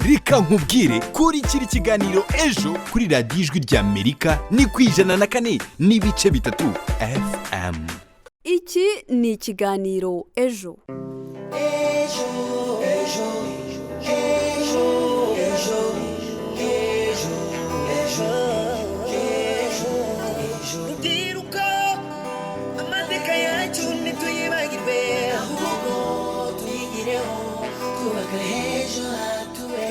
Reka nkubwire, kurikira ikiganiro Ejo kuri Radiyo Ijwi ry'Amerika, ni ku 104.3 FM. Iki ni ikiganiro Ejo. Rubyiruko, amateka yacu ntituyibagirwe, ahubwo tuyigireho twubaka h'ejo hatube.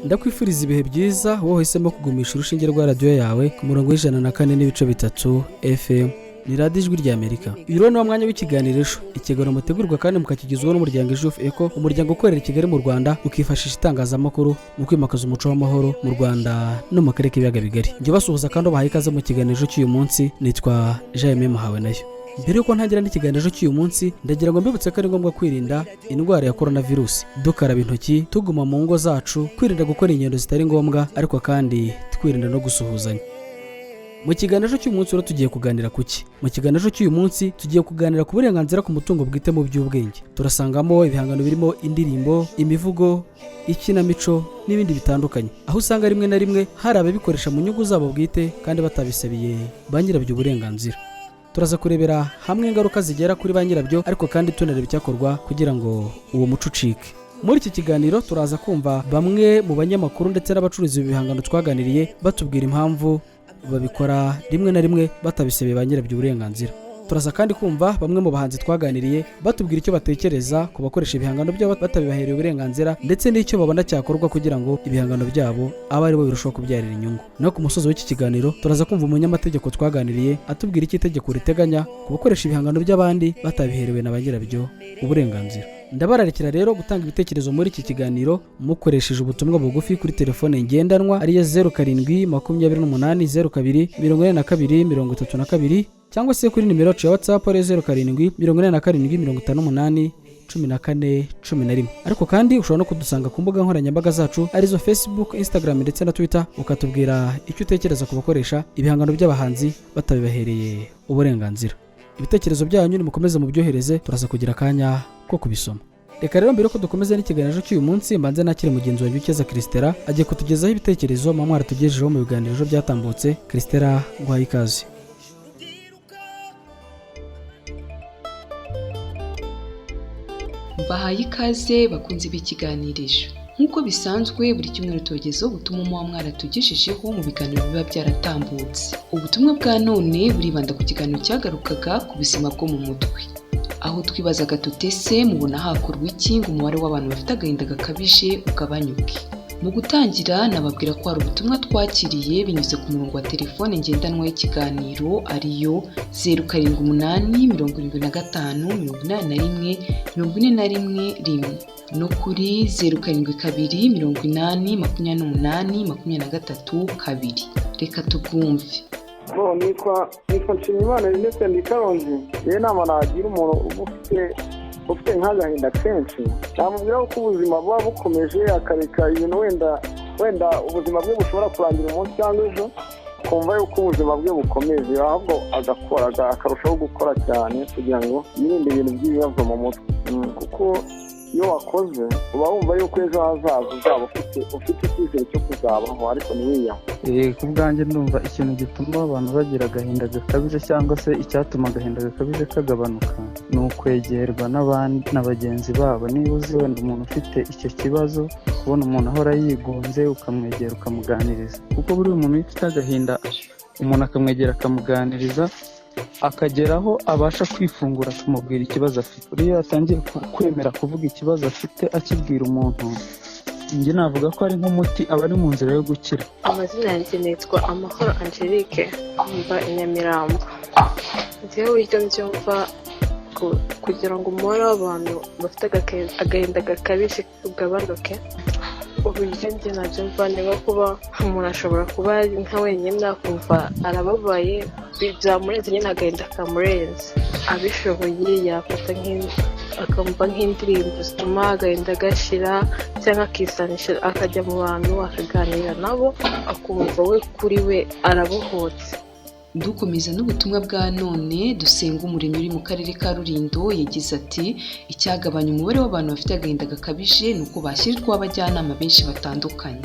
Ndakwifuriza ibihe byiza wowe wahisemo kugumisha urushinge rwa radiyo yawe ku murongo w'104.3 FM, ni Radiyo Ijwi ry'Amerika. Uyu rero ni wo mwanya w'ikiganiro Ejo, ikiganiro mutegurwa kandi mukakigezwaho n'umuryango Ejo Youth Eco, umuryango ukorera i Kigali mu Rwanda, ukifashisha itangazamakuru mu kwimakaza umuco w'amahoro mu Rwanda no mu karere k'Ibiyaga Bigari. Njye basuhuza kandi ubahaye ikaze mu kiganiro cy'uyu munsi nitwa Jaime Muhawe nayo. Mbere y'uko ntangira n'ikiganiro cy'uyu munsi, ndagira ngo mbibutse ko ari ngombwa kwirinda indwara ya korona virusi, dukaraba intoki, tuguma mu ngo zacu, kwirinda gukora ingendo zitari ngombwa, ariko kandi twirinda no gusuhuzanya. Mu kiganiro cy'uyu munsi rero tugiye kuganira ku ki? Mu kiganiro cy'uyu munsi tugiye kuganira ku burenganzira ku mutungo bwite mu by'ubwenge. Turasangamo ibihangano birimo indirimbo, imivugo, ikinamico n'ibindi bitandukanye, aho usanga rimwe na rimwe hari ababikoresha mu nyungu zabo bwite kandi batabisabiye ba nyirabyo uburenganzira. Turaza kurebera hamwe ingaruka zigera kuri ba nyirabyo, ariko kandi tunareba icyakorwa kugira ngo uwo muco ucike. Muri iki kiganiro turaza kumva bamwe mu banyamakuru ndetse n'abacuruzi ibihangano twaganiriye, batubwira impamvu babikora rimwe na rimwe batabisabiye ba nyirabyo uburenganzira. Turaza kandi kumva bamwe mu bahanzi twaganiriye batubwira icyo batekereza ku bakoresha ibihangano byabo batabibahereye uburenganzira, ndetse n'icyo babona cyakorwa kugira ngo ibihangano byabo abe aribo birushaho kubyarira inyungu. Naho ku musozi w'iki kiganiro turaza kumva umunyamategeko twaganiriye atubwira icyo itegeko riteganya ku bakoresha ibihangano by'abandi batabiherewe na ba nyirabyo uburenganzira. Ndabararikira rero gutanga ibitekerezo muri iki kiganiro mukoresheje ubutumwa bugufi kuri telefone ngendanwa, ariyo 0728024232, cyangwa se kuri nimero yacu ya WhatsApp, ariyo 0787581411. Ariko kandi ushobora no kudusanga ku mbuga nkoranyambaga zacu, arizo Facebook, Instagram ndetse na Twitter, ukatubwira icyo utekereza ku bakoresha ibihangano by'abahanzi batabibahereye uburenganzira. Ibitekerezo byanyu nimukomeze mubyohereze, turaza kugira akanya ko kubisoma. Reka rero mbere ko dukomeza n'ikiganiro cy'uyu munsi, mbanze nakire mugenzi wanjye Ukeza Christella, agiye kutugezaho ibitekerezo muba mwaratugejejeho mu biganiro byatambutse. Christella, nguhaye ikaze. Mbahaye ikaze bakunze b'ikiganirijo. Nk'uko bisanzwe, buri cyumweru tubagezaho ubutumwa muba mwaratugejejeho mu biganiro biba byaratambutse. Ubutumwa bwa none buribanda ku kiganiro cyagarukaga ku buzima bwo mu mutwe, aho twibazaga tutese mubona hakorwa iki ngo umubare w'abantu bafite agahinda gakabije ugabanyuke? Mu gutangira nababwira ko hari ubutumwa twakiriye binyuze ku murongo wa telefone ngendanwa y'ikiganiro, ariyo 0787758141, no kuri 0728028232. Reka tubwumve. Nitwa Nshimiyimana Ernest, ndi Karongi. Rero inama nagira umuntu ufite nk'agahinda kenshi, namubwira ko ubuzima buba bukomeje, akareka ibintu, wenda ubuzima bwe bushobora kurangira umunsi cyangwa ejo, kumva yuko ubuzima bwe bukomeje, ahubwo agakora, akarushaho gukora cyane kugira ngo yirinde ibintu by'ibibazo mu mutwe. Kuko iyo wakoze uba wumva yuko ejo hazaza uzaba ufite icyizere cyo kuzabaho, ariko ntiwiyahe. Ku bwanjye ndumva ikintu gituma abantu bagira agahinda gakabije, cyangwa se icyatuma agahinda gakabije kagabanuka, ni ukwegerwa n'abandi na bagenzi babo. Niba uzi wenda umuntu ufite icyo kibazo, kubona umuntu ahora yigunze, ukamwegera ukamuganiriza, kuko buriya umuntu iyo ufite agahinda, umuntu akamwegera akamuganiriza, akageraho abasha kwifungura akamubwira ikibazo afite. Buriya iyo atangiye kwemera kuvuga ikibazo afite, akibwira umuntu, njye navuga ko ari nk'umuti, aba ari mu nzira yo gukira. Amazina yanjye nitwa Amahoro Angelique, mba i Nyamirambo. Njyewe uburyo mbyumva, kugira ngo umubare w'abantu bafite agahinda gakabije ugabanuke, uburyo njye nabyumva ni nko kuba umuntu ashobora kuba ari nka wenyine, akumva arababaye, byamurenze nyine, agahinda kamurenze. Abishoboye yafata akumva nk'indirimbo zituma agahinda gashira, cyangwa akisanisha, akajya mu bantu akaganira nabo, akumva we kuri we arabohotse. Dukomeza n'ubutumwa bwa none, Dusenga Umuremyi uri mu karere ka Rulindo yagize ati icyagabanya umubare w'abantu bafite agahinda gakabije ni uko bashyirirwaho abajyanama benshi batandukanye.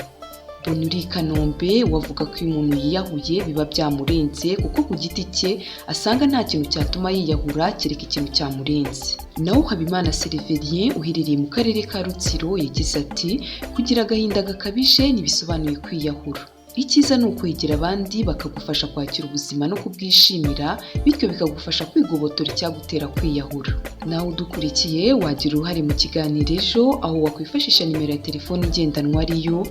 Bonuri Kanombe wavuga ko iyo umuntu yiyahuye biba byamurenze, kuko ku giti cye asanga nta kintu cyatuma yiyahura kereka ikintu cyamurenze. Naho Habimana Serverien uherereye mu karere ka Rutsiro yagize ati kugira agahinda gakabije ntibisobanuye kwiyahura. Icyiza ni ukwegera abandi bakagufasha kwakira ubuzima no kubwishimira, bityo bikagufasha kwigobotora icyagutera kwiyahura. Nawe udukurikiye wagira uruhare mu kiganiro ejo, aho wakwifashisha nimero ya telefoni igendanwa ariyo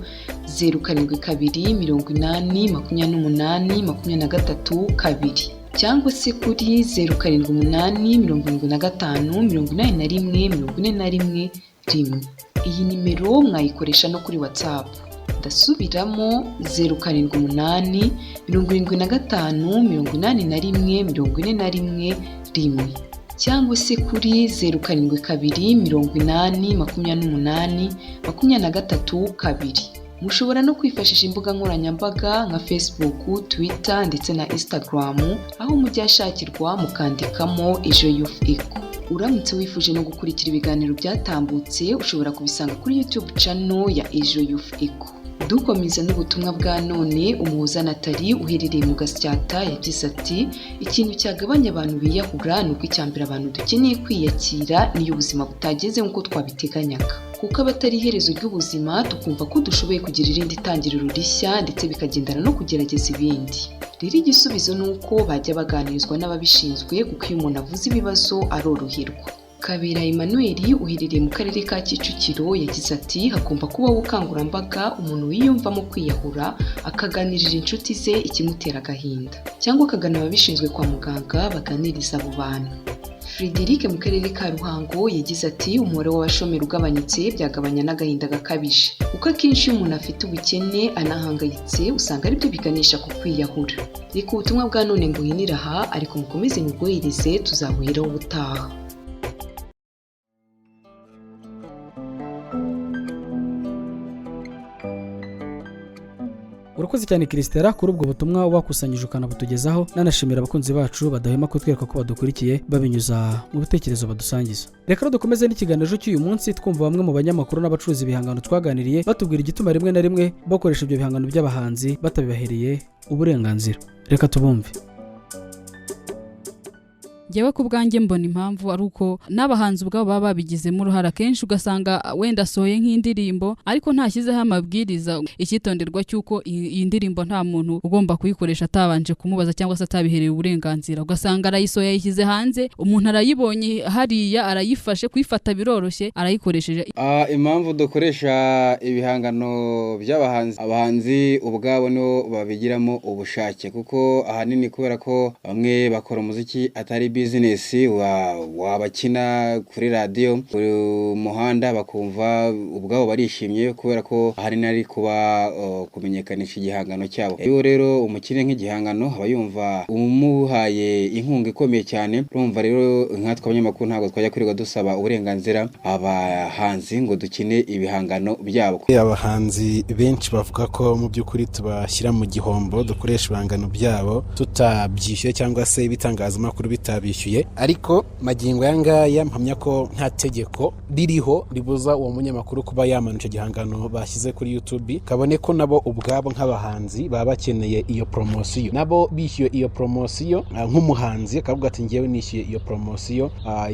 072 80 28 23 2 cyangwa se kuri 078 75 81 41 1. Iyi nimero mwayikoresha no kuri WhatsApp. Ndasubiramo 078 75 81 41 1 cyangwa se kuri 072 80 28 23 2. Mushobora no kwifashisha imbuga nkoranyambaga nka Facebook, Twitter ndetse na Instagram, aho mujya hashakirwa mukandikamo Ejo Youth Echo. Uramutse wifuje no gukurikira ibiganiro byatambutse, ushobora kubisanga kuri YouTube channel ya Ejo Youth Echo. Dukomeza n'ubutumwa bwa none, Umuhoza Nathalie uherereye mu Gasyata yagize ati ikintu cyagabanya abantu biyahura ni uko icyambere abantu dukeneye kwiyakira niyo ubuzima butageze nk'uko twabiteganyaga, kuko aba atari iherezo ry'ubuzima, tukumva ko dushoboye kugira irindi tangiriro rishya ndetse bikagendana no kugerageza ibindi. Rero igisubizo ni uko bajya baganirizwa n'ababishinzwe, kuko iyo umuntu avuze ibibazo aroroherwa. Kabera Emmanuel uherereye mu karere ka Kicukiro yagize ati hagomba kubaho ubukangurambaga, umuntu wiyumvamo kwiyahura akaganirira inshuti ze ikimutera agahinda, cyangwa akagana ababishinzwe kwa muganga baganiriza abo bantu. Frederic mu karere ka Ruhango yagize ati umubare w'abashomeri ugabanyutse byagabanya n'agahinda gakabije, kuko akenshi iyo umuntu afite ubukene anahangayitse usanga aribyo biganisha ku kwiyahura. Reka ubutumwa bwa none nguhinire aha, ariko mukomeze mubwohereze, tuzabuheraho ubutaha. Urakoze cyane Christella kuri ubwo butumwa wakusanyije ukanabutugezaho. Nanashimira abakunzi bacu badahwema kutwereka ko badukurikiye babinyuza mu bitekerezo badusangiza. Reka rero dukomeze n'ikiganiro cy'uyu munsi twumva bamwe mu banyamakuru n'abacuruza ibihangano twaganiriye batubwira igituma rimwe na rimwe bakoresha ibyo bihangano by'abahanzi batabibahereye uburenganzira. Reka tubumve. Njyewe ku bwanjye mbona impamvu ari uko n'abahanzi ubwabo baba babigizemo uruhare. Akenshi ugasanga wenda asohoye nk'indirimbo ariko ntashyizeho amabwiriza, icyitonderwa cy'uko iyi ndirimbo nta muntu ugomba kuyikoresha atabanje kumubaza cyangwa se atabiherewe uburenganzira. Ugasanga arayisohoye yayishyize hanze, umuntu arayibonye hariya arayifashe, kuyifata biroroshye, arayikoresheje. Impamvu dukoresha ibihangano by'abahanzi, abahanzi ubwabo nibo babigiramo ubushake, kuko ahanini kubera ko bamwe bakora umuziki atari business, wabakina kuri radiyo ku muhanda bakumva ubwabo barishimye, kubera ko ahanini ari kuba kumenyekanisha igihangano cyabo. Iyo rero umukine nk'igihangano aba yumva umuhaye inkunga ikomeye cyane. Urumva rero nkatwe abanyamakuru ntabwo twajya kwirirwa dusaba uburenganzira abahanzi ngo dukine ibihangano byabo. Abahanzi benshi bavuga ko mu by'ukuri tubashyira mu gihombo, dukoresha ibihangano byabo tutabyishyuye cyangwa se ibitangazamakuru bitabishyuye, ariko magingo aya ngaya mpamya ko nta tegeko ririho ribuza uwo munyamakuru kuba yamanura igihangano bashyize kuri YouTube, kabone ko nabo ubwabo nk'abahanzi baba bakeneye iyo promosiyo, nabo bishyuye iyo promosiyo. Nk'umuhanzi akavuga ati ngewe nishyuye iyo promosiyo,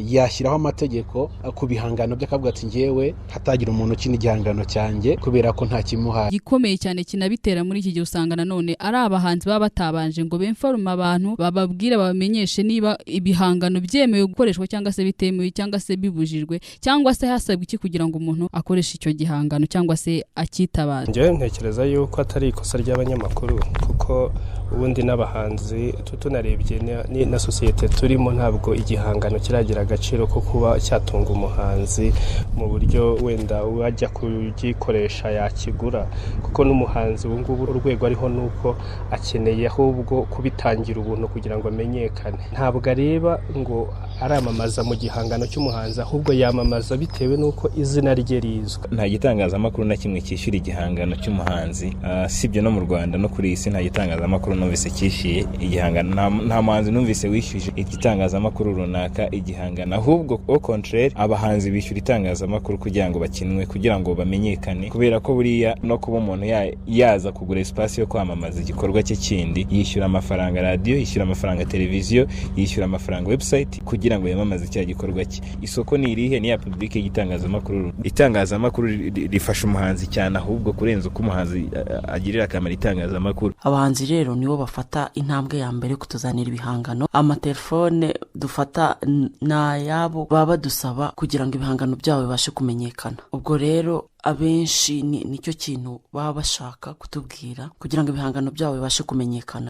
yashyiraho amategeko ku bihangano bye akavuga ati ngewe hatagira umuntu ukina igihangano cyanjye kubera ko nta kimuhaye. Gikomeye cyane kinabitera muri iki gihe usanga nanone ari abahanzi baba batabanje ngo bemforume abantu, bababwire babamenyeshe niba ibihangano byemewe gukoreshwa cyangwa se bitemewe cyangwa se bibujijwe cyangwa se hasabwa iki kugira ngo umuntu akoreshe icyo gihangano cyangwa se akitabaze. Njyewe ntekereza yuko atari ikosa ry'abanyamakuru, kuko ubundi n'abahanzi tunarebye na sosiyete turimo ntabwo igihangano kiragira agaciro ko kuba cyatunga umuhanzi mu buryo wenda wajya kugikoresha yakigura, kuko n'umuhanzi ubu ngubu urwego ariho nuko akeneye ahubwo kubitangira ubuntu kugira ngo amenyekane. Ntabwo areba ngo aramamaza mu gihangano cy'umuhanzi, ahubwo yamamaza bitewe n'uko izina rye rizwi. Nta gitangazamakuru na kimwe cyishyura igihangano cy'umuhanzi, sibyo no mu Rwanda no kuri iyi si nta gitangazamakuru numvise cyishyuye igihangano. Nta muhanzi numvise wishyuje igitangazamakuru runaka igihangano, ahubwo au contraire abahanzi bishyura itangazamakuru kugira ngo bakinwe, kugira ngo bamenyekane, kubera ko buriya no kuba umuntu yaza kugura espace yo kwamamaza igikorwa cye kindi, yishyura amafaranga radio, yishyura amafaranga televiziyo, yishyura amafaranga website kugira ngo yamamaze cya gikorwa cye. Isoko ni irihe? Ni ya public y'igitangazamakuru. Itangazamakuru rifasha umuhanzi cyane ahubwo kurenza uko umuhanzi agirira akamaro itangazamakuru. Abahanzi rero nibo bafata intambwe ya mbere kutuzanira ibihangano. Amatelefone dufata n'ayabo baba badusaba kugira ngo ibihangano byabo bibashe kumenyekana. Ubwo rero abenshi nicyo kintu baba bashaka kutubwira kugira ngo ibihangano byabo bibashe kumenyekana.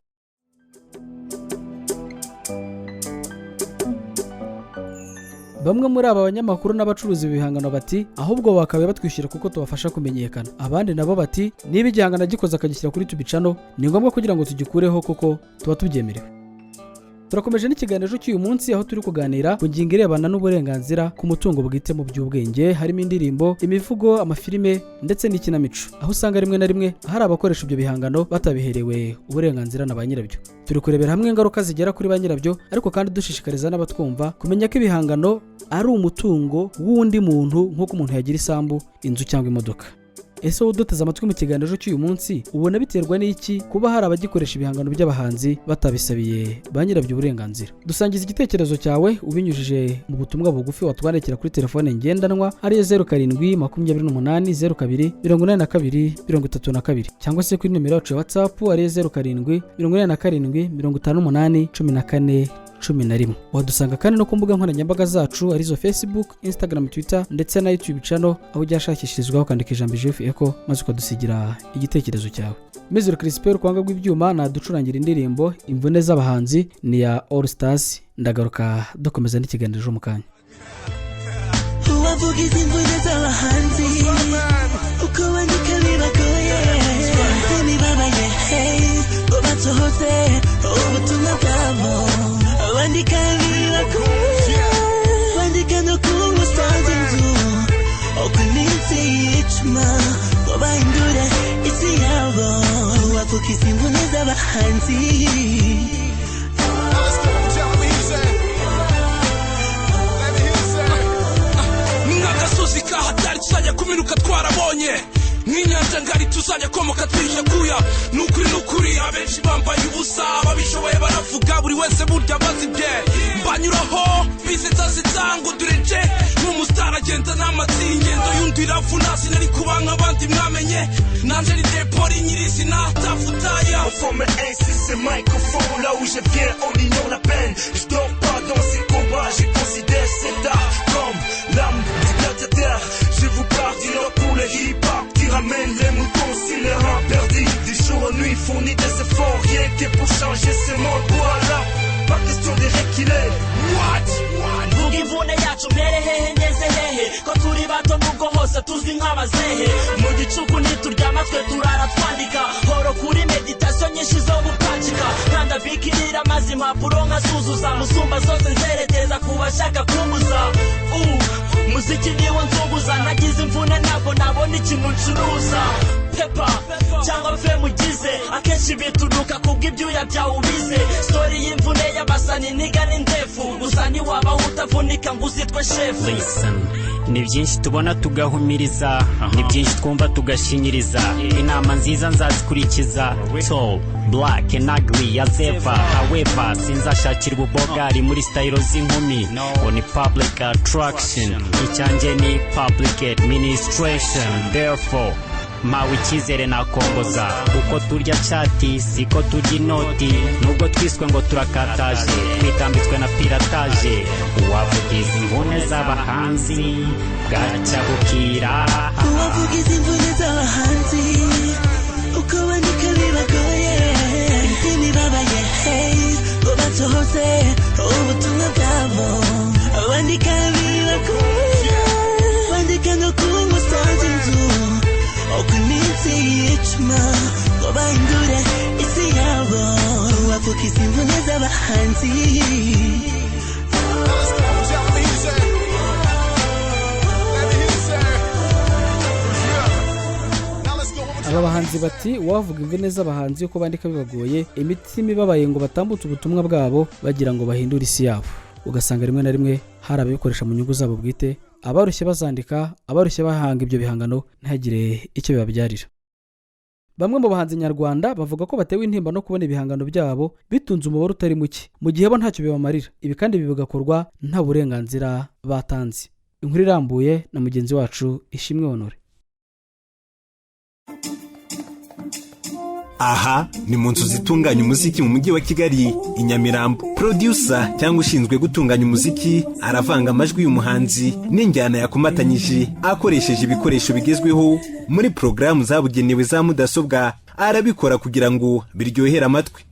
Bamwe muri aba banyamakuru n'abacuruzi ibihangano bati ahubwo bakabe batwishyura kuko tubafasha kumenyekana. Abandi nabo bati niba igihangano gikoze akagishyira kuri tubicano ni ngombwa kugira ngo tugikureho kuko tuba tubyemerewe. Turakomeje n'ikiganiro cy'uyu munsi aho turi kuganira ku ngingo irebana n'uburenganzira ku mutungo bwite mu by'ubwenge, harimo indirimbo, imivugo, amafilime ndetse n'ikinamico, aho usanga rimwe na rimwe hari abakoresha ibyo bihangano batabiherewe uburenganzira na ba nyirabyo. Turi kurebera hamwe ingaruka zigera kuri ba nyirabyo, ariko kandi dushishikariza n'abatwumva kumenya ko ibihangano ari umutungo w'undi muntu nk'uko umuntu yagira isambu, inzu cyangwa imodoka. Ese wowe uduteze amatwi mu kiganiro cy'uyu munsi ubona biterwa n'iki kuba hari abagikoresha ibihangano by'abahanzi batabisabiye ba nyirabyo uburenganzira? Dusangiza igitekerezo cyawe ubinyujije mu butumwa bugufi watwandikira kuri telefone ngendanwa ariyo 07 28 02 82 32, cyangwa se kuri nimero yacu ya WhatsApp ariyo 07 87 58 14 11. Wadusanga kandi no ku mbuga nkoranyambaga zacu arizo Facebook, Instagram, Twitter ndetse na YouTube channel, aho ujya shakishirizwaho ukandika ijambo Jeff Echo maze ukadusigira igitekerezo cyawe. Mizero Crispin kwanga rw'ibyuma naducurangira indirimbo Imvune z'abahanzi ni ya All Stars. Ndagaruka dukomeza n'ikiganiro mu kanya. Uwavuga izi mvune z'abahanzi uko bandika bibagoye, ntibabaye ngo basohoze ubutumwa bwabo. Bandika bibagoye, bandika no ku musanzu inzu uko iminsi yicuma ngo bahindure isi yabo. Uwavuga izi mvune z'abahanzi. Nk'agasozi kahatari tuzajya kuminuka twarabonye, nk'inyanja ngari tuzajya komoka twishyuye kuya. Nukuri nukuri abenshi bambaye ubusa, ababishoboye baravuga buri wese burya bazibye. Mbanyuraho bisetsa ngo dureje nk'umustar agenda n'amatsi, ingendo y'undi iravuna sinari kuba nk'abandi mwamenye. Nanje ni Depoli nyirizina tafutaya. Forme ainsi ce microphone, là où je viens on ignore la peine. Je dors pas dans ces combats, je considère cet art comme l'âme du gladiateur. Je vous parle du nord pour le hip-hop qui ramène les moutons sur les rangs perdus. Du jour au nuit fournit des efforts, rien que pour changer ce monde. Voilà, pas question de reculer. What? Mvuga imvune yacu mbere hehe ngeze hehe, ko turi bato nubwo hose tuzwi nk'abazehe. Mu gicuku ntituryama twe turara twandika, horo kuri meditation nyinshi zo gupacika. Kanda bikirira maze impapuro nkasuzuza, musumba zose nzerekeza ku bashaka kumbuza. Muziki niwo nzunguza, nagize imvune ntabwo nabona ikintu ncuruza. Pepa cyangwa fe mugize, akenshi bituruka kubw'ibyuya byawe ubize. Story y'imvune y'abasani niga ni ndefu, gusa ntiwaba utavunika ngo uzitwe shefu. Ni byinshi tubona tugahumiriza, ni byinshi twumva tugashinyiriza. Inama nziza nzazikurikiza, tall, black and ugly as ever. However, sinzashakira ububogari muri style z'inkumi. Ngo ni public attraction, icyanjye ni public administration. Therefore mawe icyizere nakongoza, uko turya chati siko turya inoti. Nubwo twiswe ngo turakataje, twitambitswe na pirataje. Uwavuga izi mvune z'abahanzi bwacya bukira. Uwavuga izi mvune z'abahanzi uko bandika bibagoye, ntibabaye ngo basohoze ubutumwa bwabo. Bandika bibagoye, bandika no ku musanzu inzu uko iminsi yicuma ngo bahindure isi yabo. Uwavuga izi mvune z'abahanzi. Aba bahanzi bati uwavuga imvune z'abahanzi uko bandika bibagoye, imitima ibabaye ngo batambutse ubutumwa bwabo bagira ngo bahindure isi yabo, ugasanga rimwe na rimwe hari ababikoresha mu nyungu zabo bwite, abarushye bazandika, abarushye bahanga ibyo bihangano ntihagire icyo bibabyarira. Bamwe mu bahanzi nyarwanda bavuga ko batewe intimba no kubona ibihangano byabo bitunze umubare utari muke mu gihe bo ntacyo bibamarira. Ibi kandi bigakorwa nta burenganzira batanze. Inkuru irambuye na mugenzi wacu Ishimwe Honore. Aha ni mu nzu zitunganya umuziki mu mujyi wa Kigali i Nyamirambo. Producer cyangwa ushinzwe gutunganya umuziki aravanga amajwi y'umuhanzi n'injyana yakomatanyije akoresheje ibikoresho bigezweho muri porogaramu zabugenewe za mudasobwa. Arabikora kugira ngo biryohere amatwi.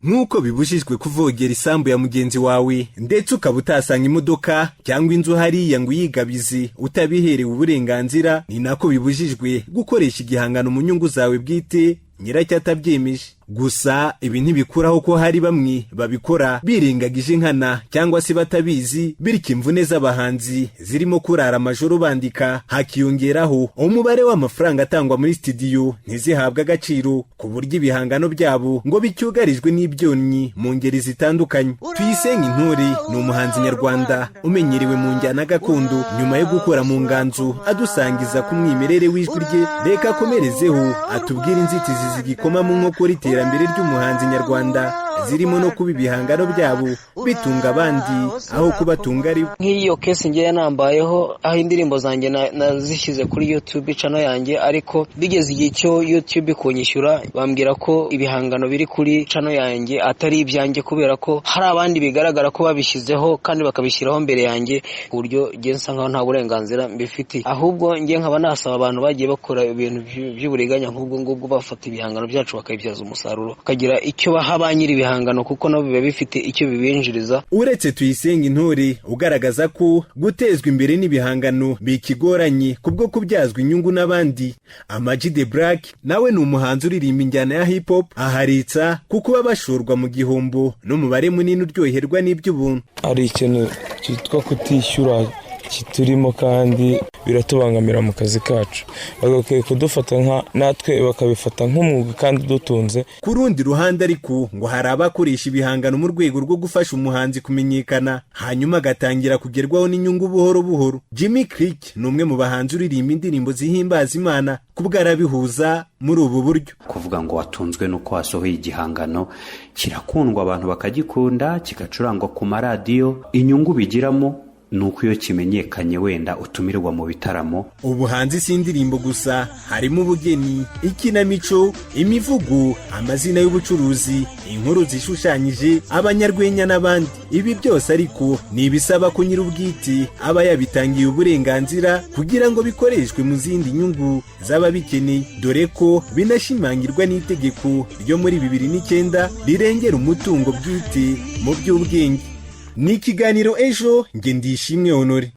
Nk'uko bibujijwe kuvogera isambu ya mugenzi wawe, ndetse ukaba utasanga imodoka cyangwa inzu hariya ngo uyigabize utabiherewe uburenganzira, ni nako bibujijwe gukoresha igihangano mu nyungu zawe bwite nyiracyo atabyemeje. Gusa ibi ntibikuraho ko hari bamwe babikora birengagije inkana cyangwa se batabizi, bityo imvune z'abahanzi zirimo kurara amajoro bandika, hakiyongeraho umubare w'amafaranga atangwa muri studio ntizihabwe agaciro, ku buryo ibihangano byabo ngo bicyugarijwe n'ibyonnyi mu ngeri zitandukanye. Tuyisenge Intore ni umuhanzi nyarwanda umenyerewe mu njyana gakondo. Nyuma yo gukora mu nganzo adusangiza ku mwimerere w'ijwi rye, reka akomerezeho atubwire inzitizi zigikoma mu nkokora iterambere ry'umuhanzi nyarwanda, zirimo no kuba ibihangano byabo bitunga abandi aho kubatunga ari bo. Nk'iyo kesi ngewe nambayeho, aho indirimbo zanjye nazishyize kuri YouTube channel yanjye, ariko bigeze igihe cyo YouTube kunyishyura bambwira ko ibihangano biri kuri channel yanjye atari ibyanjye, kubera ko hari abandi bigaragara ko babishyizeho kandi bakabishyiraho mbere yanjye, ku buryo ngewe nsa nkaho nta burenganzira mbifitiye. Ahubwo ngewe nkaba nasaba abantu bagiye bakora ibintu by'uburiganya nk'ubwo ngubwo, bafata ibihangano byacu bakabibyaza umusaruro, bakagira icyo baha ba nyiri ibihangano, kuko nabo biba bifite icyo bibinjiriza. Uretse Tuyisenge Intore ugaragaza ko gutezwa imbere n'ibihangano bikigoranye kubwo kubyazwa inyungu n'abandi, Ama G The Black nawe ni umuhanzi uririmba injyana ya hip hop, aharitsa kuko baba bashorwa mu gihombo n'umubare munini uryoherwa n'iby'ubuntu. Hari ikintu cyitwa kutishyura kiturimo kandi biratubangamira mu kazi kacu. Bagakwiye kudufata nka natwe bakabifata nk'umwuga kandi udutunze. Ku rundi ruhande ariko ngo hari abakoresha ibihangano mu rwego rwo gufasha umuhanzi kumenyekana, hanyuma agatangira kugerwaho n'inyungu buhoro buhoro. Jimmy Click ni umwe mu bahanzi uririmba indirimbo zihimbaza Imana, kubwo arabihuza muri ubu buryo. Kuvuga ngo watunzwe n'uko wasohoye igihangano kirakundwa, abantu bakagikunda, kigacurangwa ku maradiyo, inyungu bigiramo ni uko iyo kimenyekanye wenda utumirwa mu bitaramo. Ubuhanzi si indirimbo gusa, harimo ubugeni, ikinamico, imivugo, amazina y'ubucuruzi, inkuru zishushanyije, abanyarwenya n'abandi. Ibi byose ariko ni ibisaba ko nyir'ubwite aba yabitangiye uburenganzira kugira ngo bikoreshwe mu zindi nyungu z'ababikeneye, dore ko binashimangirwa n'itegeko ryo muri 2009 rirengera umutungo bwite mu by'ubwenge. Ni ikiganiro Ejo, nge Ndishimwe Honore.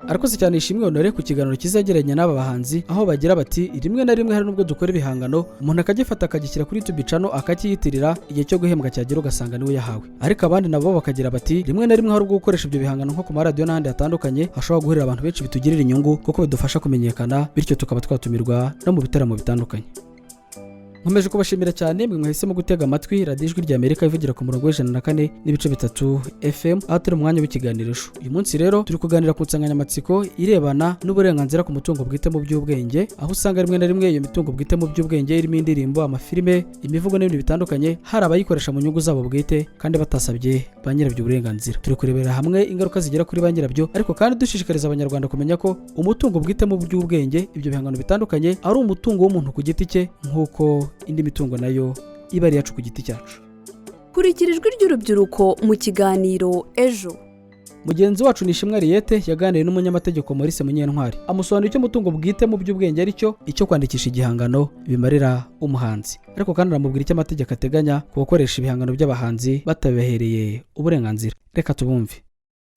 Arakoze cyane Ishimwe Honore ku kiganiro kizegeranya n'aba bahanzi, aho bagira bati rimwe na rimwe hari n'ubwo dukora ibihangano umuntu akagifata akagishyira kuri YouTube channel akakiyitirira, igihe cyo guhembwa cyagera ugasanga niwe yahawe. Ariko abandi nabo bakagira bati rimwe na rimwe hari ubwo gukoresha ibyo bihangano nko ku maradiyo n'ahandi hatandukanye hashobora guhurira abantu benshi bitugirira inyungu, kuko bidufasha kumenyekana, bityo tukaba twatumirwa no mu bitaramo bitandukanye. Nkomeje kubashimira cyane mwe mwahisemo gutega amatwi Radiyo Ijwi rya Amerika ivugira ku murongo w'104.3 FM, aho turi mu mwanya w'ikiganiro Ejo. Uyu munsi rero turi kuganira ku nsanganyamatsiko irebana n'uburenganzira ku mutungo bwite mu by'ubwenge, aho usanga rimwe na rimwe iyo mitungo bwite mu by'ubwenge irimo indirimbo, amafilime, imivugo n'ibindi bitandukanye, hari abayikoresha mu nyungu zabo bwite kandi batasabye ba nyirabyo uburenganzira. Turi kurebera hamwe ingaruka zigera kuri ba nyirabyo, ariko kandi dushishikariza Abanyarwanda kumenya ko umutungo bwite mu by'ubwenge, ibyo bihangano bitandukanye, ari umutungo w'umuntu ku giti cye, nk'uko indi mitungo nayo iba ari iyacu ku giti cyacu. Kurikira ijwi ry'urubyiruko mu kiganiro Ejo. Mugenzi wacu Nishimwe Ariyete yaganiriye n'umunyamategeko Maurice Munyentwari, amusobanurira icyo umutungo bwite mu by'ubwenge ari cyo, icyo kwandikisha igihangano bimarira umuhanzi, ariko kandi aramubwira icyo amategeko ateganya ku bakoresha ibihangano by'abahanzi batabibahereye uburenganzira. Reka tubumve.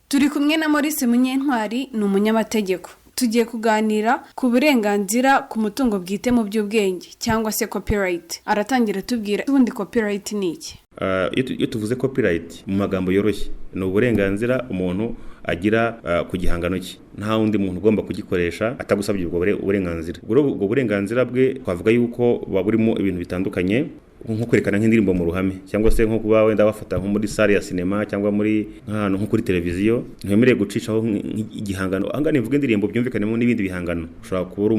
Turi kumwe na Maurice Munyentwari, ni umunyamategeko. Tugiye kuganira ku burenganzira ku mutungo bwite mu by'ubwenge cyangwa se copyright. Aratangira atubwira ubundi copyright ni iki? Iyo tuvuze copyright mu magambo yoroshye, ni uburenganzira umuntu agira ku gihangano cye. Nta wundi muntu ugomba kugikoresha atagusabye ubwo burenganzira. Ubwo burenganzira bwe twavuga yuko buba burimo ibintu bitandukanye, nko kwerekana nk'indirimbo mu ruhame, cyangwa se nko kuba wenda bafata nko muri sale ya sinema, cyangwa muri nk'ahantu nko kuri televiziyo, ntiwemerewe gucishaho igihangano. Aha ngaha nivuga indirimbo byumvikanemo n'ibindi bihangano. Ushobora kuba uri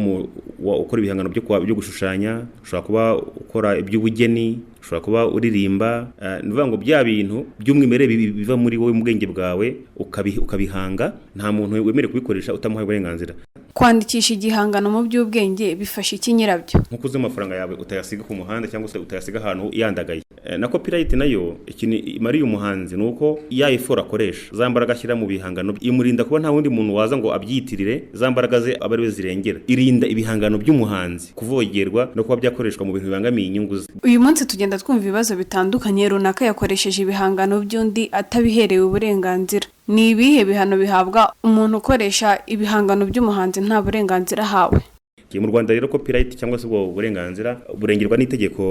ukora ibihangano byo gushushanya, ushobora kuba ukora iby'ubugeni, ushobora kuba uririmba. Ni ukuvuga ngo bya bintu by'umwimerere biva muri wowe mu bwenge bwawe ukabihanga, nta muntu wemerewe kubikoresha utamuhaye uburenganzira. Kwandikisha igihangano mu by'ubwenge bifasha iki nyirabyo? Nkuko uzi amafaranga yawe utayasiga ku muhanda cyangwa se utayasiga ahantu yandagaye. Na copyright nayo ikintu imariye umuhanzi ni uko ya effort akoresha, za mbaraga ashyira mu bihangano, imurinda kuba nta wundi muntu waza ngo abyitirire, za mbaraga ze aba ariwe zirengera. Irinda ibihangano by'umuhanzi kuvogerwa no kuba byakoreshwa mu bintu bibangamiye inyungu ze. Uyu munsi tugenda twumva ibibazo bitandukanye runaka yakoresheje ibihangano by'undi atabiherewe uburenganzira. Ni ibihe bihano bihabwa umuntu ukoresha ibihangano by'umuhanzi nta burenganzira ahawe? Mu Rwanda rero copyright cyangwa se ubwo burenganzira burengerwa n'itegeko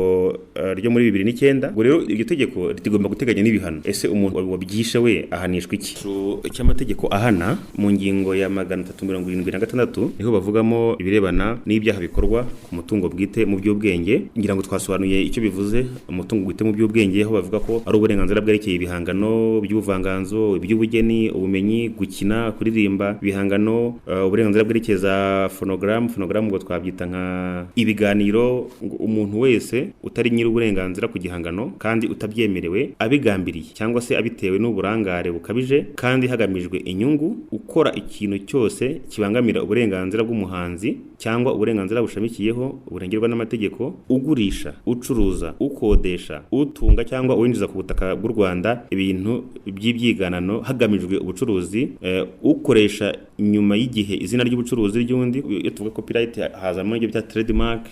ryo muri 2009. Ubwo rero iryo tegeko rigomba guteganya n'ibihano. Ese umuntu wabyishe we ahanishwa iki? Cy'amategeko ahana mu ngingo ya 376 niho bavugamo ibirebana n'ibyaha bikorwa ku mutungo bwite mu by'ubwenge. Ngira ngo twasobanuye icyo bivuze umutungo bwite mu by'ubwenge, aho bavuga ko ari uburenganzira bwerekeye ibihangano by'ubuvanganzo, iby'ubugeni, ubumenyi, gukina, kuririmba, ibihangano, uburenganzira bwerekeza phonogram ngo twabyita nka ibiganiro. Umuntu wese utari nyiri uburenganzira ku gihangano kandi utabyemerewe abigambiriye cyangwa se abitewe n'uburangare bukabije kandi hagamijwe inyungu, ukora ikintu cyose kibangamira uburenganzira bw'umuhanzi cyangwa uburenganzira bushamikiyeho burengerwa n'amategeko, ugurisha, ucuruza, ukodesha, utunga cyangwa uwinjiza ku butaka bw'u Rwanda ibintu by'ibyiganano hagamijwe ubucuruzi, ukoresha nyuma y'igihe izina ry'ubucuruzi ry'undi. Iyo tuvuga copyright hazamo ibyo bita trademark,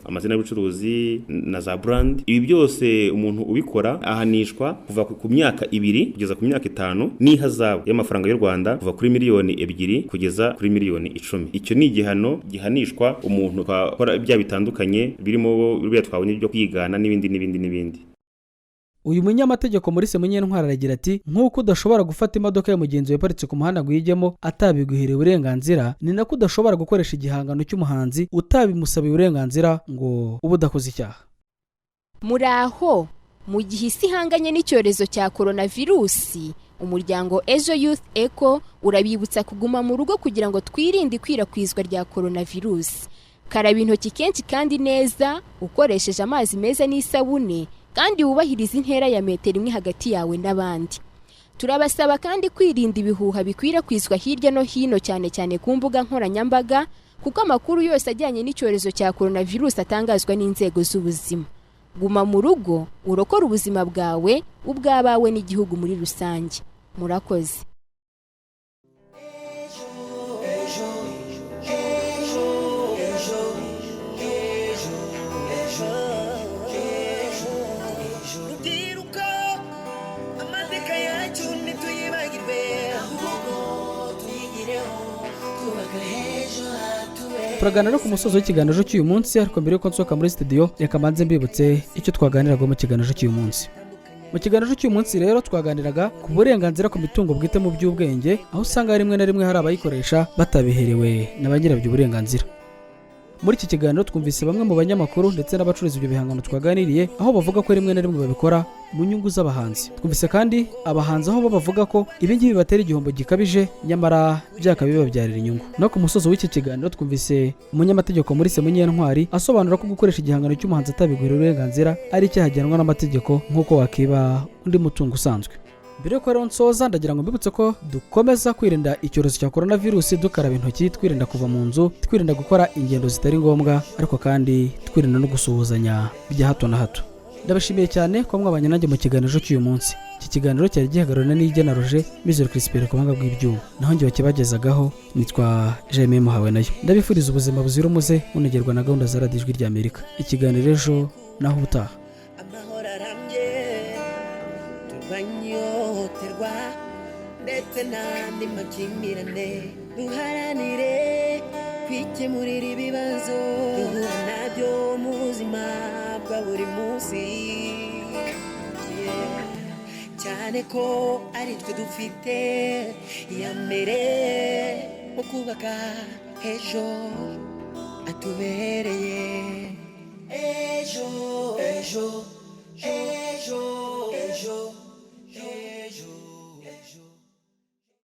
amazina y'ubucuruzi na za brand. Ibi byose umuntu ubikora ahanishwa kuva ku myaka 2 kugeza ku myaka 5 n'ihazabu y'amafaranga y'u Rwanda kuva kuri miliyoni 2 kugeza kuri miliyoni 10. Icyo ni igihano gihanishwa umuntu akora ibyaha bitandukanye birimo biriya twabonye byo kwigana n'ibindi n'ibindi n'ibindi. Uyu munyamategeko Maurice Munyentwari aragira ati nk'uko udashobora gufata imodoka ya mugenzi wawe iparitse ku muhanda ngo uyijyemo atabiguhereye uburenganzira, ni nako udashobora gukoresha igihangano cy'umuhanzi utabimusabiye uburenganzira ngo ube udakoze icyaha. Muraho, mu gihe isi ihanganye n'icyorezo cya koronavirusi, umuryango Ejo Youth Eco urabibutsa kuguma mu rugo kugira ngo twirinde ikwirakwizwa rya koronavirusi. Karaba intoki kenshi kandi neza ukoresheje amazi meza n'isabune, kandi wubahiriza intera ya metero 1 hagati yawe n'abandi. Turabasaba kandi kwirinda ibihuha bikwirakwizwa hirya no hino, cyane cyane ku mbuga nkoranyambaga, kuko amakuru yose ajyanye n'icyorezo cya koronavirusi atangazwa n'inzego z'ubuzima. Guma mu rugo, urokore ubuzima bwawe, ubw'abawe n'igihugu muri rusange. Murakoze. Turaganira ku musozo w'ikiganiro cy'uyu munsi, ariko mbere yuko nsohoka muri studio reka mbanze mbibutse icyo twaganiraga mu kiganiro cy'uyu munsi. Mu kiganiro cy'uyu munsi rero twaganiraga ku burenganzira ku mitungo bwite mu by'ubwenge, aho usanga rimwe na rimwe hari abayikoresha batabiherewe na ba nyirabyo uburenganzira. Muri iki kiganiro twumvise bamwe mu banyamakuru ndetse n'abacuruzi ibyo bihangano twaganiriye, aho bavuga ko rimwe na rimwe babikora mu nyungu z'abahanzi. Twumvise kandi abahanzi aho bo bavuga ko ibi ngibi bibatera igihombo gikabije nyamara byakabibabyarira inyungu. No ku musozo w'iki kiganiro twumvise umunyamategeko Maurice Munyentwari asobanura ko gukoresha igihangano cy'umuhanzi atabiguhera uburenganzira ari icyaha gihanwa n'amategeko nk'uko wakiba undi mutungo usanzwe. Mbere yuko rero nsoza, ndagira ngo mbibutse ko dukomeza kwirinda icyorezo cya koronavirusi, dukaraba intoki, twirinda kuva mu nzu, twirinda gukora ingendo zitari ngombwa, ariko kandi twirinda no gusuhuzanya bya hato na hato. Ndabashimiye cyane ko mwabanye nanjye mu kiganiro cy'uyu munsi. Iki kiganiro cyari gihagarariwe n'Igena Roger Mizero Crispin ku buhanga bw'ibyuma, naho njye bakibagezagaho nitwa Jaime Muhawe nayo. Ndabifuriza ubuzima buzira umuze, munogerwa na gahunda za Radiyo Ijwi rya Amerika. Ikiganiro ejo naho ubutaha. Amahoro arambye, turwanye ihohoterwa ndetse n'andi makimbirane, duharanire kwikemurira ibibazo duhura nabyo mu buzima bwa buri munsi. Yeah. Cyane. Cyane ko ari twe dufite iya mbere mu kubaka ejo atubereye. Ejo, ejo.